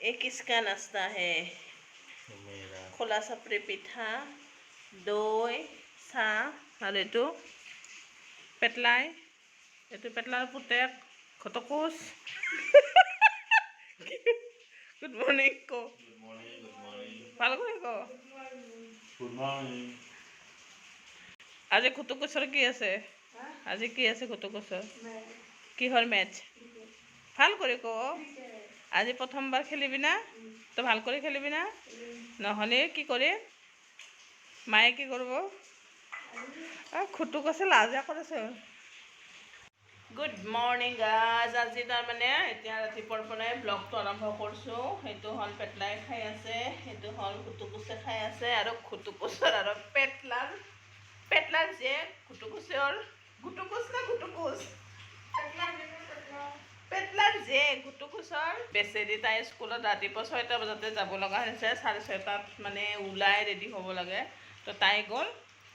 ये किसका नाश्ता है? मेरा। খোলা চাপৰি পিঠা, দৈ, চাহ আৰু এইটো পেটলাই, এইটো পেটলাৰ পুতেক ঘটকোচ। গুড মৰ্ণিং ক। Good morning, good morning. ভাল কৰি ক। Good morning. আজি ঘটকোচৰ কি আছে? আজি কি আছে ঘটকোচৰ? কিহৰ মেচ? ভাল কৰি ক। আজি প্ৰথমবাৰ খেলিবি না? তই ভাল কৰি খেলিবি না? নহ'লে কি কৰিম? মায়ে কি কৰিব? খুটুক আছে, লাজে কৰিছে। Good morning guys. আজি তাৰমানে এতিয়া ৰাতিপুৱাৰ পৰাই ব্লগটো আৰম্ভ কৰিছোঁ। সেইটো হ'ল পেটলাই খাই আছে, সেইটো হ'ল খুটুকুচে খাই আছে আৰু খুটুকুচৰ আৰু পেটলাৰ যে খুটুকুচৰ, গুটুকুচ না গুটুকুচ, পেটলাৰ যে গুটুকুচৰ বেচেৰি, তাই স্কুলত ৰাতিপুৱা 6টা বজাতে যাব লগা হৈছে। 6:30ত মানে ওলাই ৰেডি হ'ব লাগে। তো তাই গ'ল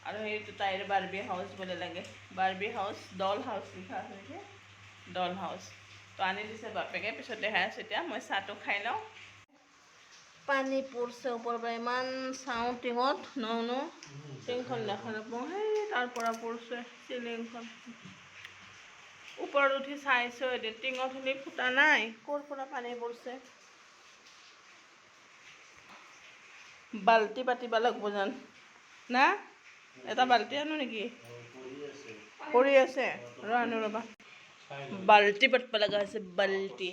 আৰু সেইটো তাইৰ বাৰ্বি হাউচ বোলে লাগে, বাৰ্বি হাউচ, ডল হাউচ লিখা আছে নেকি, ডল হাউচ। তো আনি দিছে বাপেকে, পিছত দেখাই আছোঁ। এতিয়া মই চাহটো খাই লওঁ। পানী পৰিছে ওপৰৰ পৰা, ইমান চাওঁ টিঙত ন, টিংখন দেখা নাপাওঁ। সেই তাৰ পৰা পৰিছে চিলিংখন। ওপৰত উঠি চাইছোঁ, এতিয়া টিঙত হ'লে ফুটা নাই, ক'ৰ পৰা পানী পৰিছে? বাল্টি পাতিব লাগিব জান না? এটা বাল্টি আনো নেকি? পৰি আছে, ৰ আনো ৰ'বা। বাল্টি পাতিব লগা হৈছে, বাল্টি।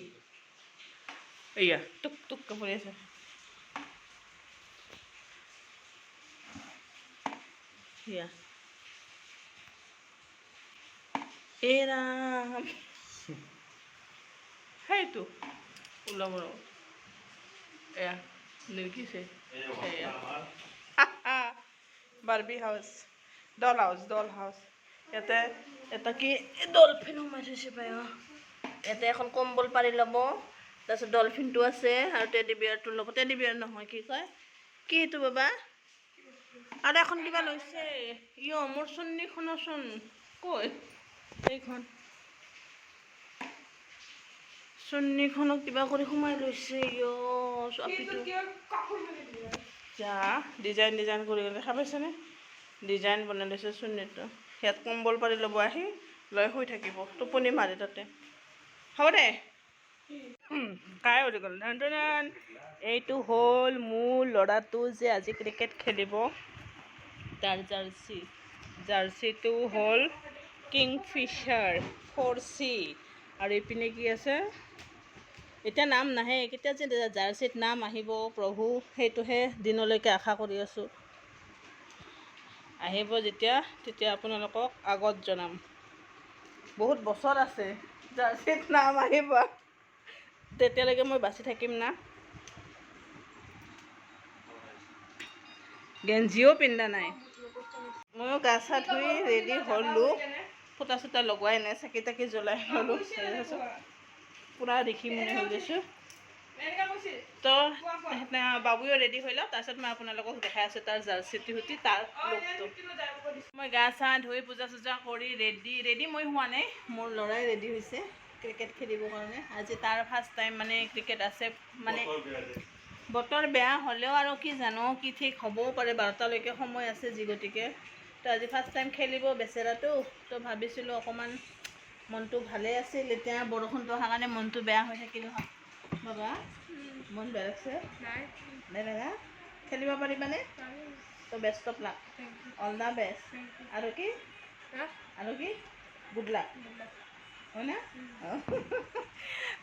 এয়া টুক টুককে পৰি আছে। এয়া এ ৰাম, সেইটো ওলাব ৰ'ব। এয়া নিৰকিছে। এয়া Barbie house, doll house, doll house. ইয়াতে এটা কি ডলফিন সোমাই থৈছে পাই। অঁ, ইয়াতে এখন কম্বল পাৰি ল'ব, তাৰপিছত ডলফিনটো আছে আৰু টেডি বিয়াৰটো ল'ব। টেডি বিয়াৰ নহয়, কি কয়, কি সেইটো বাবা? আৰু এখন কিবা লৈছে। ইয় মোৰ চুন্নিখনচোন কৈ, এইখন চুন্নিখনক কিবা কৰি সোমাই লৈছে। ইয় আপীটো যা ডিজাইন ডিজাইন কৰি দেখা পাইছেনে? ডিজাইন বনাই লৈছে চুন্নিটো। ইয়াত কম্বল পাৰি ল'ব, আহি লৈ শুই থাকিব টোপনি মাৰি তাতে। হ'ব দে। কাই উঠি গ'ল ধন। এইটো হ'ল মোৰ ল'ৰাটো যে আজি ক্ৰিকেট খেলিব, তাৰ জাৰ্চি। জাৰ্চিটো হ'ল কিংফিছাৰ 4C। আৰু এইপিনে কি আছে? এতিয়া নাম নাহে। কেতিয়া যে জাৰ্চিত নাম আহিব প্ৰভু, সেইটোহে দিনলৈকে আশা কৰি আছোঁ। আহিব যেতিয়া তেতিয়া আপোনালোকক আগত জনাম। বহুত বছৰ আছে জাৰ্চিত নাম আহিব, তেতিয়ালৈকে মই বাচি থাকিম না? গেঞ্জিও পিন্ধা নাই। ময়ো গা চা ধুই ৰেডি হ'লোঁ, ফুটা চুটা লগোৱাই নাই, চাকি তাকি জ্বলাই ল'লোঁ, পূৰা দেখি মনে হৈ গৈছোঁ। তো বাবুও ৰেডি হৈ লওক, তাৰপিছত মই আপোনালোকক দেখাই আছোঁ তাৰ জাৰ্চিটো সৈতে তাৰ লুকটো। মই গা চা ধুই পূজা চূজা কৰি ৰেডি, ৰেডি মই হোৱা নাই, মোৰ ল'ৰাই ৰেডি হৈছে ক্ৰিকেট খেলিবৰ কাৰণে। আজি তাৰ ফাৰ্ষ্ট টাইম মানে ক্ৰিকেট আছে। মানে বতৰ বেয়া হ'লেও আৰু কি জানো কি ঠিক হ'বও পাৰে, 12টালৈকে সময় আছে যি গতিকে। তো আজি ফাৰ্ষ্ট টাইম খেলিব বেচেৰাটো। তো ভাবিছিলোঁ অকণমান মনটো ভালেই আছিল, এতিয়া বৰষুণটো অহাৰ কাৰণে মনটো বেয়া হৈ থাকিল। বাবা, মন বেয়া লাগছে? নাই লগা। খেলিব পাৰিবানে? তো best of luck, all the best. আৰু কি, আৰু কি, গুড লাক, হয় না?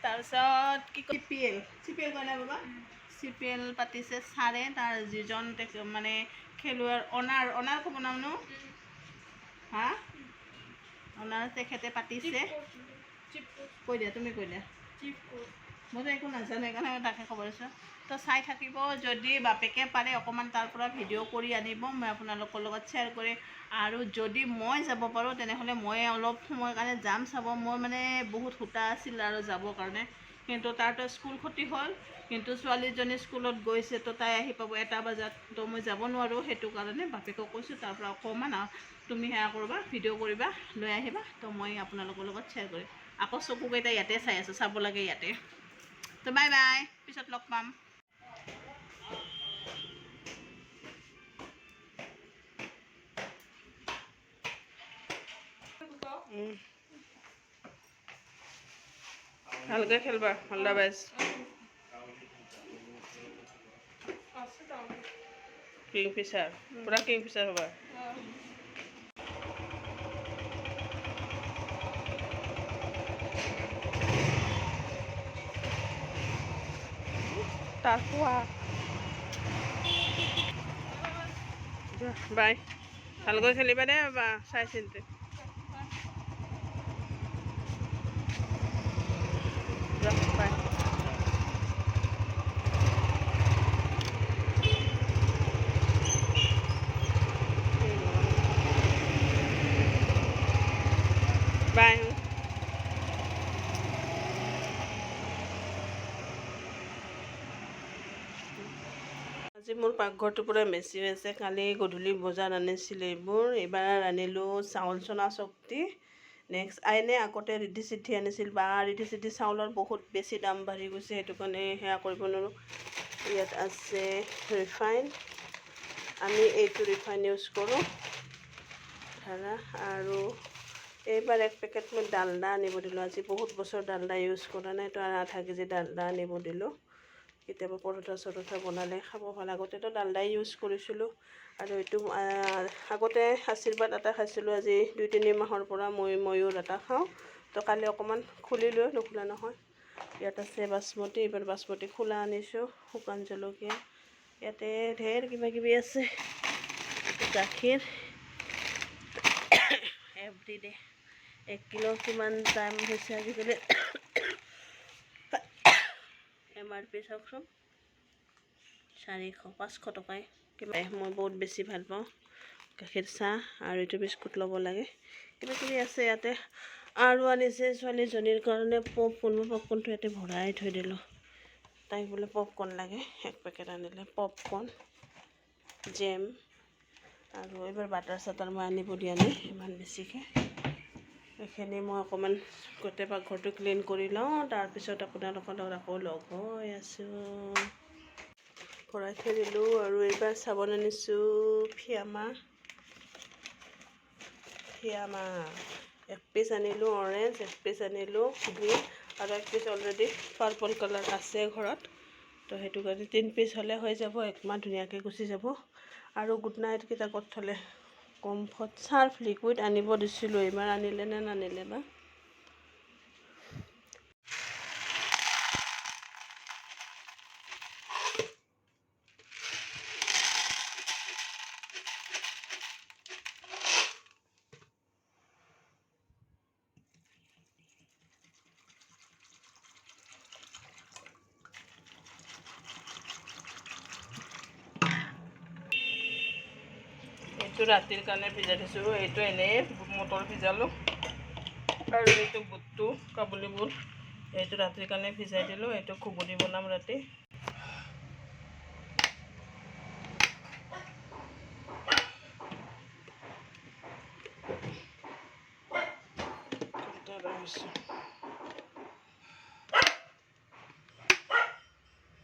তাৰপিছত কি কয়, C P L, C P L কয় না বাবা? চি পি এল পাতিছে ছাৰে, তাৰ যিজন মানে খেলুৱৈৰ অনাৰ, অনাৰ ক'ব নামনো হা, অনাৰ তেখেতে পাতিছে। কৈ দিয়া, তুমি কৈ দিয়া। মইতো একো নাজানো, সেইকাৰণে মই তাকে খবৰ দিছোঁ। তো চাই থাকিব, যদি বাপেকে পাৰে অকণমান তাৰ পৰা ভিডিঅ' কৰি আনিব, মই আপোনালোকৰ লগত শ্বেয়াৰ কৰিম। আৰু যদি মই যাব পাৰোঁ তেনেহ'লে মই অলপ সময়ৰ কাৰণে যাম চাব। মই মানে বহুত সূতা আছিল আৰু যাবৰ কাৰণে, কিন্তু তাৰতো স্কুল ক্ষতি হ'ল। কিন্তু ছোৱালীজনী স্কুলত গৈছে, তো তাই আহি পাব 1টা বজাত, তো মই যাব নোৱাৰোঁ। সেইটো কাৰণে বাপেকক কৈছোঁ, তাৰ পৰা অকণমান তুমি সেয়া কৰিবা, ভিডিঅ' কৰিবা, লৈ আহিবা, তো মই আপোনালোকৰ লগত শ্বেয়াৰ কৰিম। আকৌ চকুকেইটা ইয়াতে চাই আছোঁ, চাব লাগে ইয়াতে। তো বাই বাই, পিছত লগ পাম। ভালকৈ খেলবা, অল the best. Kingfisher, পূৰা কিংফিচাৰ হ'বা। তাৰ পোৱা বাই, ভালকৈ খেলিবা দেই বাবা, চাই চিন্তি। বাই। বাই। আজি মোৰ পাকঘৰটো পূৰা মেচি হৈ আছে। কালি গধূলি বজাৰ আনিছিলোঁ এইবোৰ, এইবাৰ আনিলোঁ চাউল চনা শক্তি। নেক্সট আইনে আগতে ৰিদ্ধি চিদ্ধি আনিছিল, বা ৰিদ্ধি চিদ্ধি চাউলৰ বহুত বেছি দাম বাঢ়ি গৈছে, সেইটো কাৰণে সেয়া কৰিব নোৱাৰোঁ। ইয়াত আছে ৰিফাইন, আমি এইটো ৰিফাইন ইউজ কৰোঁ ধাৰা। আৰু এইবাৰ এক পেকেট মই ডালদা আনিব দিলোঁ, আজি বহুত বছৰ ডালদা ইউজ কৰা নাই, তো আধা কেজি ডালদা আনিব দিলোঁ। কেতিয়াবা পৰঠা চৰঠা বনালে খাব ভাল, আগতেতো ডালদাই ইউজ কৰিছিলোঁ। আৰু এইটো আগতে আশীৰ্বাদ আটা খাইছিলোঁ, আজি 2-3 মাহৰ পৰা মই ময়ূৰ আটা খাওঁ। তো কালি অকণমান খুলিলোঁ, নোখোলা নহয়। ইয়াত আছে বাচমতি, এইবাৰ বাচমতি খোলা আনিছোঁ, শুকান জলকীয়া, ইয়াতে ঢেৰ কিবা কিবি আছে। গাখীৰ এভৰিডে 1 কিলো কিমান দাম হৈছে আজিকালি, MRP চাওকচোন, 400-500 টকাই কিমান। মই বহুত বেছি ভাল পাওঁ গাখীৰ চাহ আৰু এইটো বিস্কুট ল'ব লাগে, কিবা কিবি আছে ইয়াতে। আৰু আনিছে ছোৱালীজনীৰ কাৰণে পপকৰ্ণ, মই পপকৰ্ণটো ইয়াতে ভৰাই থৈ দিলোঁ, তাইক বোলে পপকৰ্ণ লাগে, এক পেকেট আনিলে পপকৰ্ণ, জেম। আৰু এইবাৰ বাটাৰ চাটাৰ মই আনিব দিয়া নাই ইমান বেছিকৈ। এইখিনি মই অকণমান গোটেই পাকঘৰটো ক্লিন কৰি লওঁ, তাৰপিছত আপোনালোকৰ লগত আকৌ লগ হৈ আছোঁ। ভৰাই থৈ দিলোঁ। আৰু এইবাৰ চাবোন আনিছোঁ ফিয়ামা, ফিয়ামা এক পিচ আনিলোঁ অৰেঞ্জ, এক পিচ আনিলোঁ গ্ৰীণ, আৰু এক পিচ অলৰেডি পাৰ্পল কালাৰ আছে ঘৰত, তো সেইটো কাৰণে 3 পিচ হ'লে হৈ যাব, এক মাহ ধুনীয়াকৈ গুচি যাব। আৰু গুড নাইটকেইটা ক'ত থ'লে, কমফৰ্ট চাৰ্ফ লিকুইড আনিব দিছিলোঁ, এইবাৰ আনিলে নে নানিলে বা। এইটো ৰাতিৰ কাৰণে ভিজাই থৈছোঁ, এইটো এনেই মটৰ ভিজালোঁ। আৰু এইটো বুটটো, কাবুলী বুট, এইটো ৰাতিৰ কাৰণে ভিজাই দিলোঁ, এইটো ঘুগুনি বনাম ৰাতি।